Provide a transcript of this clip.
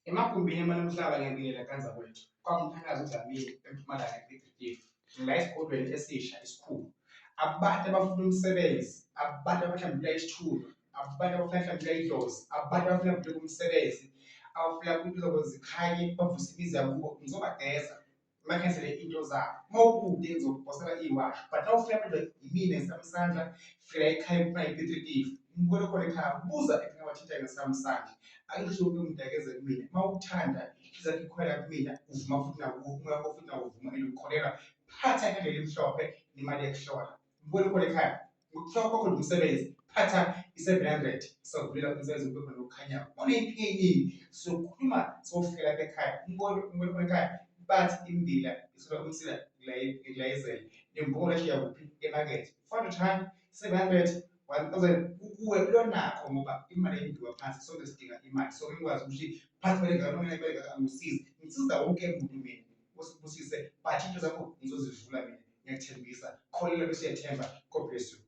Emagumbini amane omhlaba ngiyabingelela kanza kwethu. Kwamthandazo uDlamini eMpumalanga ePiet Retief. Ngila esigodlweni esisha esikhulu. Abantu abafuna umsebenzi, abantu abahlambulula isithunywa, abantu abafuna hlambulula idlozi, abantu abafuna hlambulula umsebenzi, abafuna into zabo zikhanye, bavuse imizi yakubo, ngizobageza. Bakhenzele into zabo. Uma ukude ngizokuphosela iwasho. But uma ufika manje yimina ngesami isandla, fika ekhaya kufuna i-Piet Retief. Umbukelo khona ekhaya, buza ekhaya wathinta ngesami isandla. Angisho ukuthi umuntu akeze kumina. Uma ukuthanda, inhliziyo yakho ikholelwa kumina, uvuma futhi nakuwo, umoya wakho futhi nawo uvuma and ukholelwa. Phatha ikhandlela elimhlophe nemali yokuhlola. Umbukelo khona ekhaya. Ngokuthiwa kwakho nje umsebenzi, phatha i-700 savulela umsebenzi kube khona okukhanyayo. Uney'nkinga ey'ningi sizokhuluma sofika lapha ekhaya. Umbukelo khona ekhaya, bathi imbila isuka umsila ngikulayizele. Nembongolo yashiya kuphi? Emakethe. 400 rand, 700, 1000 kukuwe lonakho ngoba imali ayimbiwa phansi sonke sidinga imali sonke ngikwazi ukuthi phansi imali engaka noma imali engaka angisizi ngisiza wonke umuntu mina usibusise but into zakho ngizozivula mina ngiyakuthembisa kholelwa bese uyathemba God bless you.